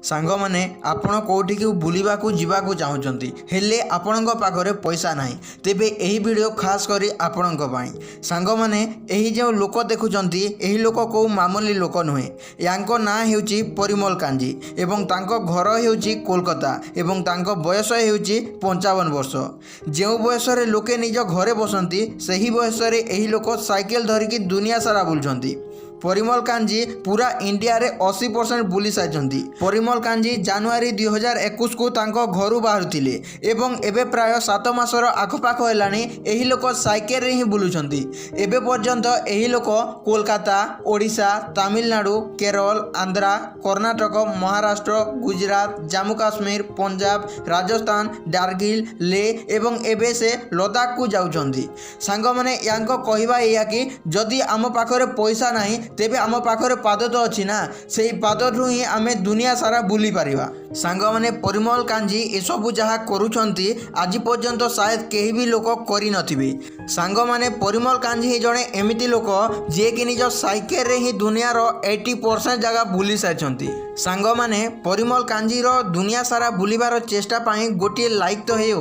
ସାଙ୍ଗମାନେ, ଆପଣ କେଉଁଠିକି ବୁଲିବାକୁ ଯିବାକୁ ଚାହୁଁଛନ୍ତି, ହେଲେ ଆପଣଙ୍କ ପାଖରେ ପଇସା ନାହିଁ, ତେବେ ଏହି ଭିଡ଼ିଓ ଖାସ୍ କରି ଆପଣଙ୍କ ପାଇଁ। ସାଙ୍ଗମାନେ, ଏହି ଯେଉଁ ଲୋକ ଦେଖୁଛନ୍ତି, ଏହି ଲୋକ କେଉଁ ମାମୁଲି ଲୋକ ନୁହେଁ। ୟାଙ୍କ ନାଁ ହେଉଛି ପରିମଲ କାଞ୍ଜି ଏବଂ ତାଙ୍କ ଘର ହେଉଛି କୋଲକାତା ଏବଂ ତାଙ୍କ ବୟସ ହେଉଛି 55 ବର୍ଷ। ଯେଉଁ ବୟସରେ ଲୋକେ ନିଜ ଘରେ ବସନ୍ତି, ସେହି ବୟସରେ ଏହି ଲୋକ ସାଇକେଲ ଧରିକି ଦୁନିଆ ସାରା ବୁଲୁଛନ୍ତି। ପରିମଲ କାଞ୍ଜି ପୁରା ଇଣ୍ଡିଆରେ 80% ବୁଲି ସାରିଛନ୍ତି। ପରିମଲ କାଞ୍ଜି ଜାନୁଆରୀ 2021କୁ ତାଙ୍କ ଘରୁ ବାହାରୁଥିଲେ ଏବଂ ଏବେ ପ୍ରାୟ 7 ମାସର ଆଖପାଖ ହେଲାଣି ଏହି ଲୋକ ସାଇକେଲରେ ହିଁ ବୁଲୁଛନ୍ତି। ଏବେ ପର୍ଯ୍ୟନ୍ତ ଏହି ଲୋକ କୋଲକାତା, ଓଡ଼ିଶା, ତାମିଲନାଡ଼ୁ, କେରଳ, ଆନ୍ଧ୍ରା, କର୍ଣ୍ଣାଟକ, ମହାରାଷ୍ଟ୍ର, ଗୁଜୁରାଟ, ଜାମ୍ମୁ କାଶ୍ମୀର, ପଞ୍ଜାବ, ରାଜସ୍ଥାନ, କାର୍ଗିଲ, ଲେ ଏବଂ ଏବେ ସେ ଲଦାଖକୁ ଯାଉଛନ୍ତି। ସାଙ୍ଗମାନେ, ୟାଙ୍କ କହିବା ଏଇଆ କି ଯଦି ଆମ ପାଖରେ ପଇସା ନାହିଁ, ତେବେ ଆମ ପାଖରେ ପାଦ ତ ଅଛି ନା? ସେଇ ପାଦଠୁ ହିଁ ଆମେ ଦୁନିଆ ସାରା ବୁଲି ପାରିବା। ସାଙ୍ଗମାନେ, ପରିମଲ କାଞ୍ଜି ଏସବୁ ଯାହା କରୁଛନ୍ତି, ଆଜି ପର୍ଯ୍ୟନ୍ତ ସାୟଦ କେହି ବି ଲୋକ କରିନଥିବେ। ସାଙ୍ଗମାନେ, ପରିମଲ କାଞ୍ଜି ହିଁ ଜଣେ ଏମିତି ଲୋକ, ଯିଏକି ନିଜ ସାଇକେଲରେ ହିଁ ଦୁନିଆର 80% ଜାଗା ବୁଲି ସାରିଛନ୍ତି। ସାଙ୍ଗମାନେ, ପରିମଲ କାଞ୍ଜିର ଦୁନିଆ ସାରା ବୁଲିବାର ଚେଷ୍ଟା ପାଇଁ ଗୋଟିଏ ଲାଇକ୍ ତ ହେଉ।